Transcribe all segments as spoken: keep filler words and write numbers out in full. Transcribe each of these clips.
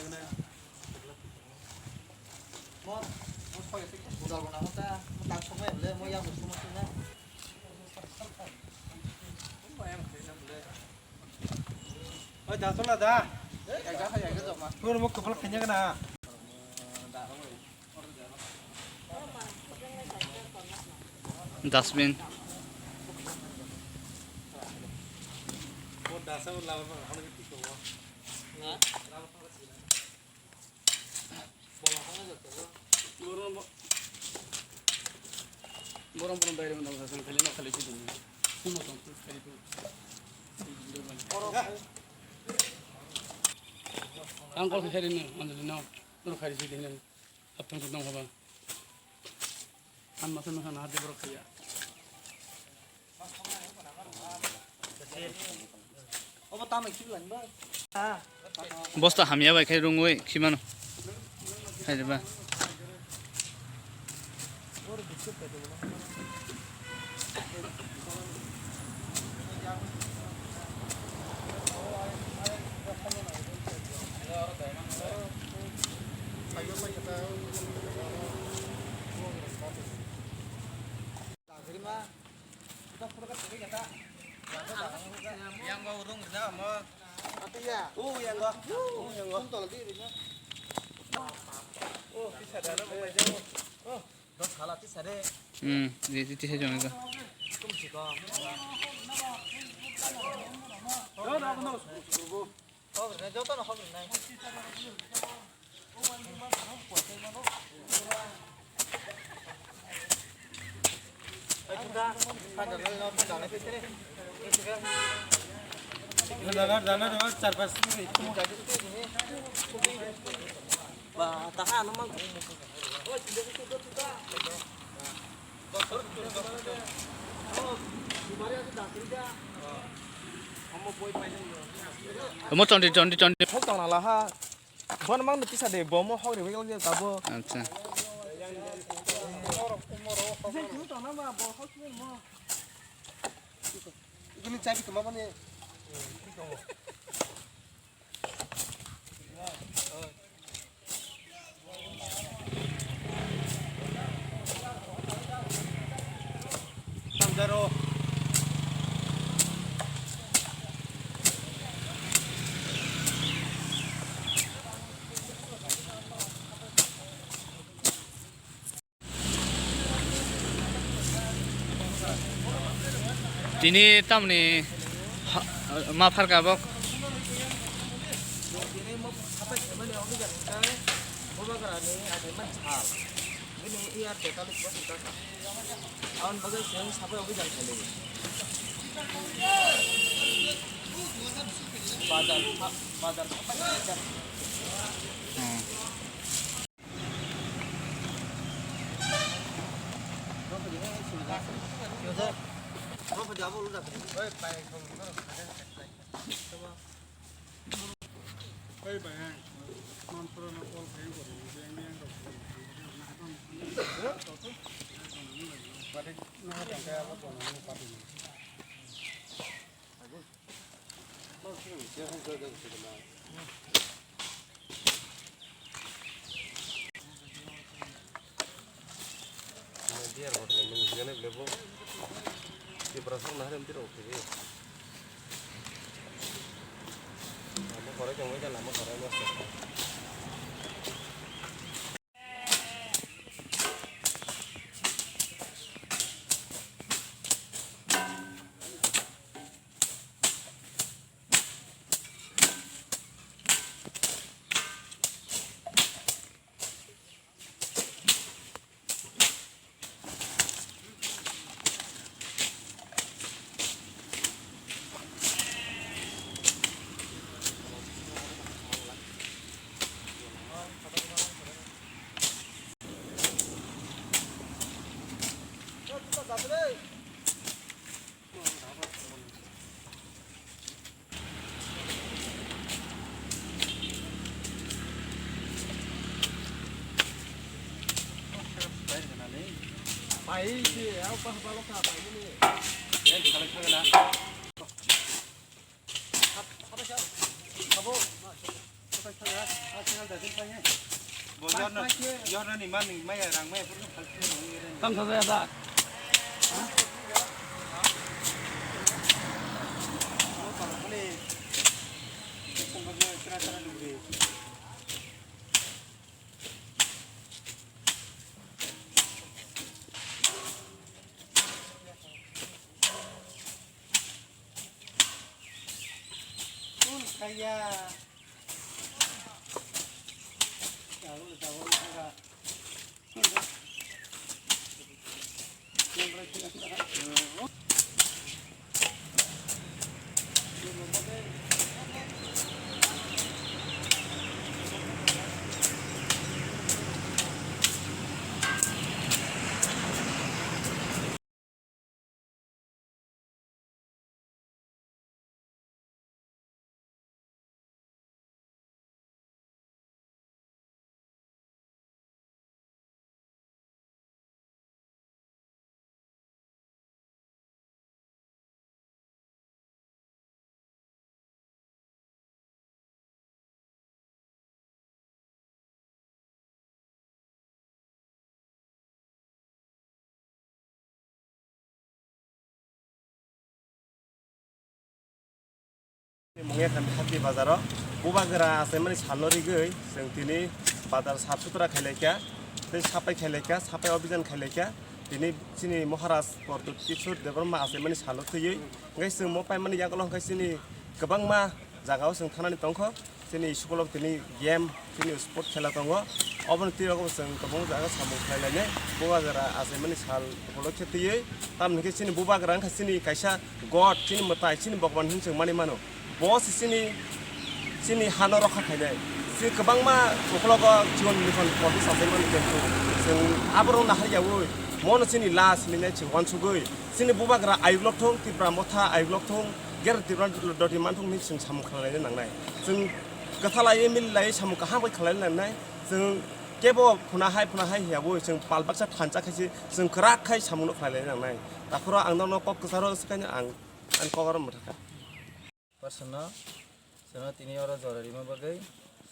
Oi, da, tola da. Tor mo kopal khanya kana. Dustbin. Borong borong dai rong dam sa khali na khali si dum. Simo tong khali tu. Ang kol khali ni mandali na. Nor khali si dum. Apthang tu dong haba. An masa masa na hadi borok khaya. Bosta hamya bai khai rungwi khimano. Khai ba. Yang go urung rina mo. Atiya. Oh, yang go. Oh, yang go. Tol di rina. Oh, kisa dana mo. Oh. Dos khala tisa de. Hmm, di, di, tisa jong ka. Kum si ko. Yo, da, no. Hok rwnai, joto no hok rwnai. Dana, dana, dana, char pas. Ba, taha ano mang. Omo chonti, chonti, chonti. Hok tong nala ha. Bon mang ni kisa de, bomo hok de, wigel de, tabo. Acha. Ini cari kemana nih? Tini tamni ha-, ma pharka bo. Hmm. Beer bottle ni nung hingani bele bo. Tipra sok nahari amtwi rok kiri. Lama korai tongbai da, lama korai masa. Bo yorna, yornani man ni maya rang maya purno phalsi ni nang yere. Tam sa ya da. Bo pala khale. Sangba na tra tra lugre. Kun kaya. Mungya kami hati bazaro bubagra achaimani salno rigwi chwng tini bazar sap sutra khailaikha, tei sapai khailaikha, sapai obijan khailaikha. Tini chini Maharaj Pradyut Kishore Debbarma achaimani salno thwiwi hwnkhe chwng mo paimani yagulo hwnkhe chini kwbangma jagao chwng thanani tongkho. Chini school o tini game, chini sport khela tongo. Oboni twi rogo chwng kwbangma jaga samung khlailainai. Bubagra achaimani sal upolokhe twiwi. Tamoni khe chini bubagra wngkha chini kaisa god, chini mwtai, chini bhagwan hinwi chwng mani mano. Bo se chini, chini hano rokha khainai. Chini kwbangma ukologo Jibon Mission police achaimani chwng, chwng aborok nahar yaui. Mono chini last hinwi chwng uansugwi. Chini bubagra ayuk lok thung, Tipra Motha ayuk lok thung, Greater Tripura doti manthung hinwi chwng samung khlailaina nangnai. Chwng kwthalai, mililai samung kaham bai khlailaina nangnai. Chwng kebo phuna hai, phuna hai hiya bo chwng pal baksa thansa khaisi chwng kwrak khai samungno khlailaina nangnai. Takhoro ang nono kok kwcharo swkaino ang, ang kokoro mwthakha. Personno, chwngno tini oro jora rima bagwi.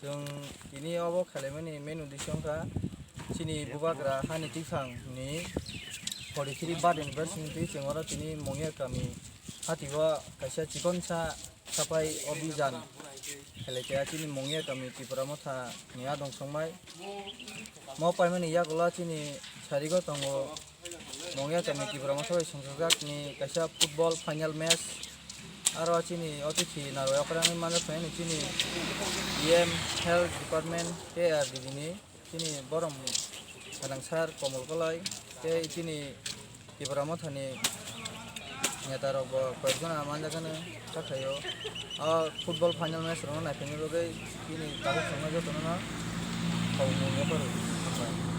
Chwng tini obo khailaimani main uddesho wngkha chini bubagra hani twiphang ni forty-three birth anniversary ni twi chwng oro tini Mongya kami hati o kaisa chikonsa sapai obijan khailaikha chini Mongya kami Tipra Motha ni adong songmai. Mo paimani yagulo chini sarigo tongo Mongya kami Tipra Motha bai songchakjak ni kaisa football final match. Aro chini otithi narwai okrangwi manjak phai chini E M Health Department K R D B ni chini borom Khadangsar Komol Koloi tei chini Tipra Motha ni neta rok bo koyekjona manjak khe sakhaio. O football final match rokno naiphaini bagwi chini tabuk chwngno jotono no khaumung yapharwi hambai.